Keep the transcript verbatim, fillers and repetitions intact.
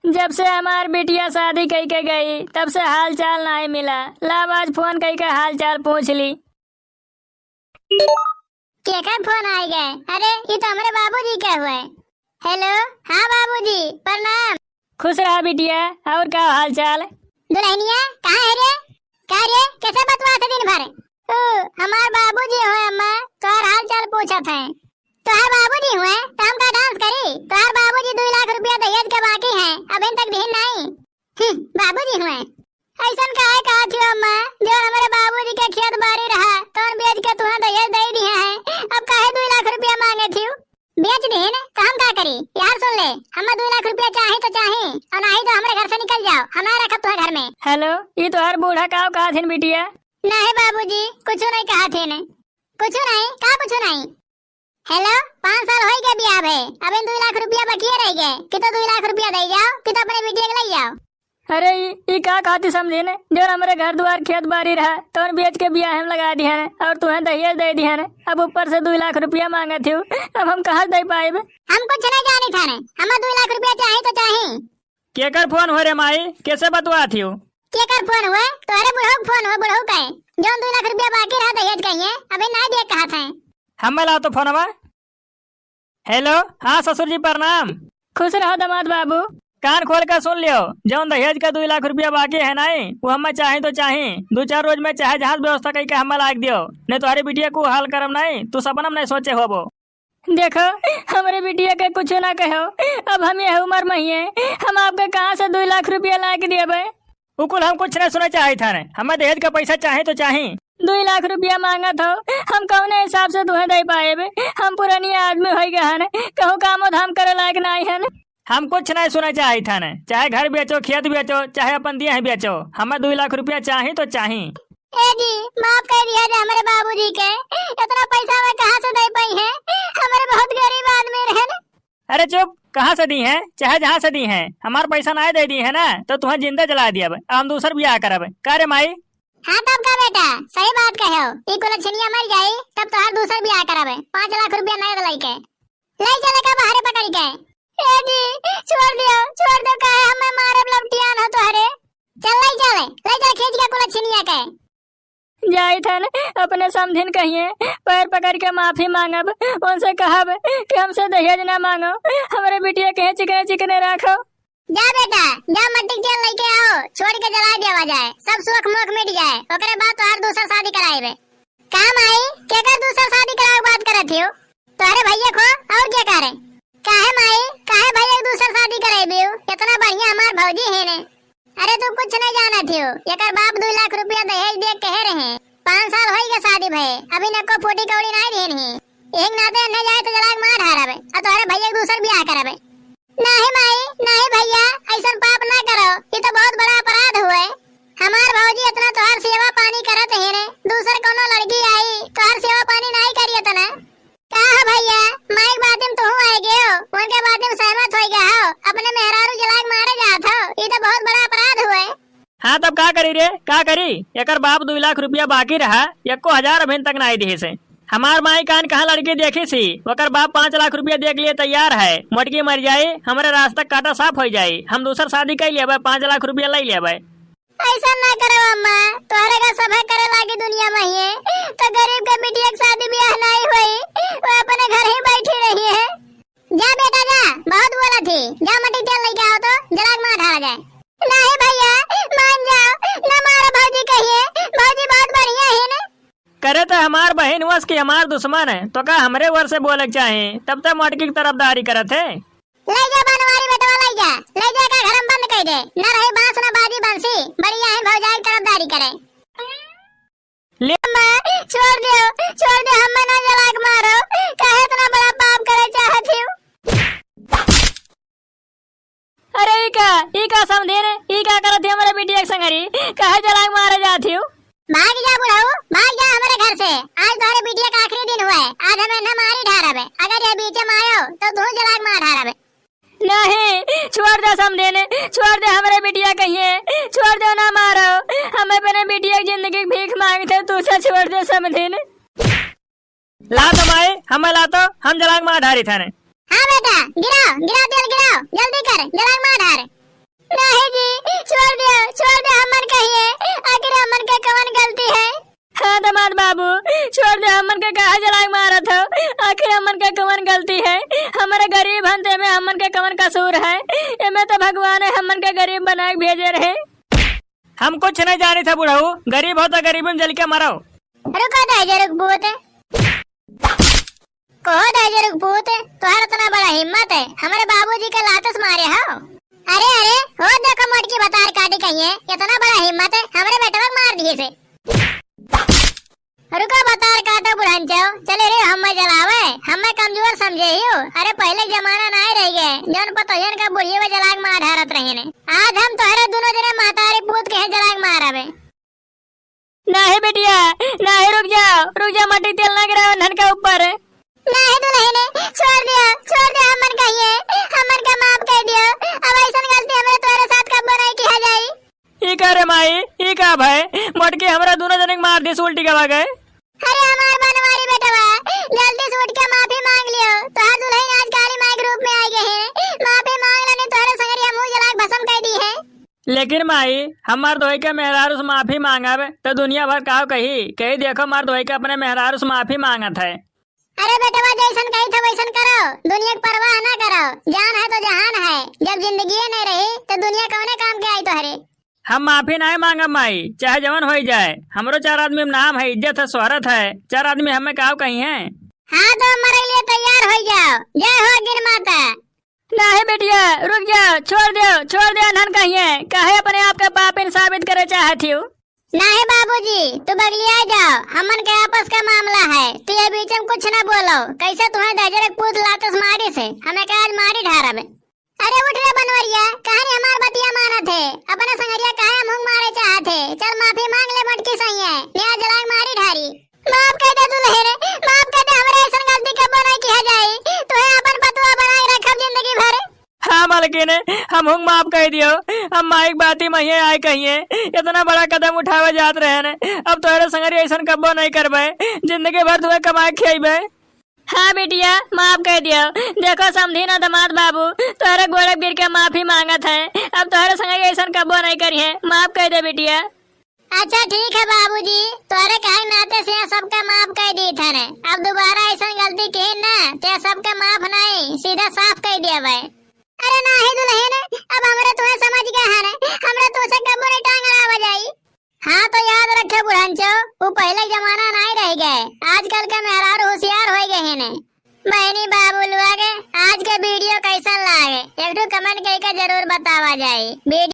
जब से हमार बिटिया शादी कई के गई, तब से हाल चाल नाहीं मिला। लाव आज फोन कई के हाल चाल पूछ ली। केकर फोन आइ गए? अरे, ई तो हमरे बाबूजी के हुए। हेलो, हाँ बाबूजी, प्रणाम। खुश रहा बिटिया, और का हाल चाल? दुल्हनिया, कहाँ है रे? का रे, कैसे बतवात है दिन भर? ओ, हमार बाबूजी हुए अम्मा, तोहार हाल चाल पूछत हैं। तोहार बाबूजी हुए, तो हम का डांस करी? तोहार बाबूजी दुई लाख रुपया दहेज के बाकी हैं, अबहिन तक दिहिन नाहीं। हम्म, बाबूजी हुए। अइसन काहे कहत हो अम्मा, जौन हमरे बाबूजी के खेत बारी रहा, तौन बेच के तुहें दहेज दे दिहे हैं, अब काहे दुई लाख रुपया मांगत हो? बेच दिहिन, तो हम का करी? यार सुन ले, हमें दुई लाख रुपया चाही तो चाही, और नाहीं तो हमरे घर से निकल जाओ, हम ना रखब तुहें घर में। हेलो, ई तोहार बूढ़ा काव कहत हिन बिटिया? नाहीं बाबूजी, कुछ नहीं कहत हिन। कुछ नहीं? का कुछ नहीं? हेलो, पाँच साल होई गए बियाह भे, अबहिन दुई लाख रुपया बकिए रह गए, कि तो दुई लाख रुपया दे जाओ, कि तो अपने बिटिया के ले जाओ। अरे ई, ई का कहती समझिन, जौन हमरे घर दुआर खेत बारी रहा, तौन बेच के बियाह में लगा दिहन, और तुहें दहेज दे दिहन, अब ऊपर से दुई लाख रुपया मांगत हो, अब हम कहाँ से दे पाएब? हम कुछ नहीं जानी थाने, हमें दुई लाख रुपया चाही तो चाही। केकर फोन हो रे माई, कैसे बतवात हो? केकर फोन हुए? तोहरे बुढ़ऊ के फोन हो, बुढ़ऊ के। जौन दुई लाख रुपया बाकी रहा दहेज कहिए, अबहिन नाहीं दिए कहत हैं। हमें लाओ तो फोनवा। हेलो, हाँ ससुर जी प्रणाम। खुश रहो दामाद बाबू। कान खोल के सुन लियो, जौन दहेज का दुई लाख रुपया बाकी है नाहीं, वो हमें चाही तो चाही। दो चार रोज में चाहे जहाँ से व्यवस्था कई के हमें लाग दियो, नहीं तोहरे बिटिया को हाल करम नाहीं, तू सपना में नहीं सोचे होबो। देखो, हमरे बिटिया के कुछ ना कहो, अब हम यह उम्र में ही हैं, हम आपके कहाँ से दुई लाख रुपया ला के देबे? उ कुल हम कुछ नहीं सुने चाहत हन, हमें दहेज का पैसा चाहे तो चाही। दुई लाख रुपया मांगत हो, हम कौने हिसाब से तुहें दे पाएब? हम पुरानी आदमी हो गए हन, कहूँ कामो धाम करे लायक नाहीं हन। हम कुछ नहीं सुने चाहत हन, चाहे घर बेचो, खेत बेचो, चाहे अपन दिया है बेचो, हमें दुई लाख रुपया चाही तो चाही। ए जी, माफ कर दिया जे हमरे बाबूजी के, इतना पैसा मैं कहाँ से दे पाई है? हमरे बहुत गरीब आदमी रहन। अरे चुप, कहाँ से दी हैं, चाहे जहाँ से दी हैं, हमार पैसा ना दे दी है ना, तो तुहें जिंदा जला दियब, हम दूसर बियाह करब। का रे माई? हाँ तब का बेटा, सही बात कहो, ई कुलछिनिया मर जाई, तब तोहार दूसर बियाह करब, पाँच लाख रुपया नगद लइके। ले चले का बाहरे पकड़ के। ए जी, छोड़ दियो, छोड़ दो, काहे हमें मारब लपटियान हो तोहरे? चल ले चले, ले चल खींच के कुलछिनिया के। जाइत हन, अपने समधिन कहिए, पैर पकड़ के माफी मांगब, उनसे कहब कि हमसे दहेज ना मांगो, हमरे बिटिया के चिकने चिकने राखो। जा बेटा, जा मट्टी के तेल लेके आओ, छोड़ के जला देवा जाए, सब शोक मोक मिट जाए, ओकरे बाद तोहार दूसर शादी कराएबे। का माई, केकर दूसर शादी करावे के बात करत हियो? तोहरे भैया को और के करे? काहे माई, काहे भैया के दूसर शादी कराएबे? इतना बढ़िया हमार भौजी है ने। अरे तू कुछ नहीं जानत हियो, एकर बाप दुई लाख रुपया दहेज दे कहे रहे। पाँच साल होई गए शादी भये, अभी नको फूटी कौड़ी नहीं देन ही। एक नाते न जाए तो जलाक मार ढारबे, और तोहरे भैया के दूसर बियाह करबे। नाही माई, नाही भैया, ऐसन पाप ना करो, ये तो बहुत बड़ा अपराध हुए। हमार भौजी इतना तोहार सेवा पानी करत है ने, दूसर कोनो लड़की आई, तोहार सेवा पानी नहीं करी इतना। का हो भैया, माई के बात में तुहू आए गए हो, उनके बात में सहमत हो गया हो, अपने मेहरारू जलाक मारे जात हो, ये तो बहुत बड़ा अपराध हुए। हाँ, तब का करी रे, का करी? एकर बाप दुई लाख रुपया बाकी रहा, एको हजार अभिन तक नाई दिहिस। हमार माई कान कहाँ लड़की देखिस ही, ओकर बाप पाँच लाख रुपया दे के लिए तैयार है। मोटकी मर जाई, हमरे रास्ता काटा साफ हो जाई, हम दूसर शादी कर लेबे, पाँच लाख रुपया ले लेबे। ऐसा ना करो अम्मा, तोहरे का सभे करे लागी दुनिया में ही, तो गरीब के बिटिया के शादी ब्याह नहीं होई, वो अपने घर ही बैठी रही है। जा बेटा जा, बहुत बोला थी, जा मट्टी तेल लेके आओ तो, जलाक मार ढाला जाए। नहीं भैया, मान जाओ, न मारो भौजी कहिए, भौजी बहुत बढ़िया है ना। करे तो हमार बहिन वस की हमार दुश्मन है, तो का हमरे वर से बोले के चाही? तब तो मोटकी की तरफदारी करत है। ले जा बनवारी बेटवा, ले जा, ले जा का घर में बंद कर दे, न रहे बांस न बाजी बंसी, बढ़िया है भौजाई की तरफदारी करे। ले अम्मा, छोड़ दियो, छोड़ दियो, हमें ना जलाक मारो, काहे इतना बड़ा पाप करे चाहत हियो? अरे ई का, ई का समधिन, ई का करत हियो हमरे बिटिया के संगरी, काहे जलाक मारे जात हियो? भाग जा बुढ़ऊ, भाग जा हमरे घर से, आज तोहरे बिटिया का आखिरी दिन हुए, आज हमें न मारी ढारबे, अगर ये बीचे में आयो तो तू जलाक मार ढारबे। नहीं, छोड़ दे समधिन, छोड़ दे हमरे बिटिया कहिए, छोड़ दे ना मारो, हम अपने बिटिया की जिंदगी की भीख मांगते, तू से छोड़ दे समधिन। ला तो माई, हमें ला तो, हम जलाक मार ढारी थाने। हाँ बेटा, गिराओ, गिराओ तेल गिराओ, जल्दी कर, जलाक मार ढार। दियो, छोड़ दे हमन कहिए, आखिर हमन के कवन गलती है? हाँ दमाद बाबू, छोड़ दे हमन के, काहे जलाग मारत हो? आखिर हमन के कवन गलती है? हमरे गरीब हन, तेमे हमन के कवन कसूर है? एमे तो भगवान है हमन के गरीब बनाए के भेजे रहे। हम कुछ नहीं जानी था बुढ़ऊ, गरीब हो तो गरीबी में जल के मरो। रुको दहिजरुक पूत, कहो दहिजरुक पूत, तोहर इतना बड़ा हिम्मत है, हमरे बाबूजी के लात से मारे हो? अरे अरे, हो देखो मोटकी भतार काटी कहिए, इतना बड़ा हिम्मत है, हमरे बेटवा के मार दिए से। रुको भतार काटो बुढ़ंचो, चले रे हमें जलावे, हमें कमजोर समझे हियो। अरे पहले के जमाना नाहीं रह गए, जौन पतोहियन का बुढ़िया में जलाग मार ढारत रहे ने। आज हम तोहरे दोनों जने महतारी पूत के हैं जलाग मारबे। नाहीं बिटिया, नाहीं, रुक जाओ, रुक जाओ, मट्टी तेल ना गिराओ नन के ऊपर। नाहीं दुलहिन, छोड़ दियो, छोड़ दियो, हमन कहिए, हमन का माफ कर दियो। अब ऐसन गलती हमरे तोहरे साथ कब्बो नहीं किया जाई। ई का रे माई, ई का भय? मोटकी हमरा दोनों जने के मार दिस उल्टी के भागे। अरे हमार बनवारी बेटवा, जल्दी से उठ के माफी मांग लियो। तोहार दुलहिन आज काली माई के रूप में आई गई है। माफी मांग लेनी, तोहरे संगरिया मुंह जला के भस्म कर दी है। लेकिन माई, हम मर्द होई के मेहरारू से माफी मांगब, तो दुनिया भर काव कही, कही देखो मर्द होई के अपने मेहरारू से माफी मांगत है। अरे बेटवा, जैसन कही था वैसन करो, दुनिया की परवाह ना करो। जान है तो जहान है, जब जिंदगी नहीं रही तो दुनिया कौने काम के आई तोहरे? हम माफी नहीं मांगब माई, चाहे जवन होई जाए। हमरो चार आदमी में नाम है, इज्जत है, शोहरत है, चार आदमी हमें काव कही हैं। हाँ तो मरे लिए तैयार हो जाओ। जय हो गिर माता। नाहीं बिटिया, रुक जाओ, छोड़ दियो, छोड़ दियो, नन कहिए, काहे अपने आप के पापिन साबित करे चाहत हियो? नाहीं बाबूजी, तू बगलिया जाओ, हमन के आपस का मामला है, तू ये बीच में कुछ ना बोलो। कैसे तुम्हें दहिजरे के पूत लात से मारी से, हमें का आज मारी ढारब? अरे उठ रे बनवरिया, कहानी हमार बतिया मानत है, अपने संगरिया काहे मुंह मारे चाहत है? चल माफी मांग ले मोटकी सैया, ने आज जलाग मारी ढारी। माफ कर दे दुलहिन, माफ कर दे, हमरे ऐसन गलती कब्बो नहीं किया जाई। तुहे अपन पतोह बनाए रखब जिंदगी भर। हाँ मलकिन, हम हुंग माफ कर दियो। हम माई के बाती महिये आए कहिए, इतना बड़ा कदम उठावे जात रहे ने, अब तोहरे संगरी ऐसन कब्बो नहीं करबे, जिंदगी भर तुहे कमाए खियाइबे। हाँ बिटिया, माफ कर दियो। देखो समधी ना दमाद बाबू, तोहरे गोड़े गिर के माफी मांगत है, अब तोहरे संगरी ऐसन कब्बो नहीं करिए, माफ कर दे बिटिया। अच्छा ठीक है बाबूजी, तोरे कहे नाते से सबका माफ कर दी थने। अब दोबारा ऐसा गलती की ना, ते सबका माफ नहीं, सीधा साफ कर दिया भाई। अरे नाहीं दुलहिन, अब हमरे तुहे समझ गए हन, हमरे तुसे कब्बो नहीं टांग अड़ावा जाई। हाँ तो याद रखे बुढ़ंचो, वो पहले जमाना नहीं रह गए, आजकल के मेहरारू होशियार हो गए हैं। बहनी बाबू लोग, आज के video कैसन लागे, एक ठो comment करके जरूर बतावा जाए। Video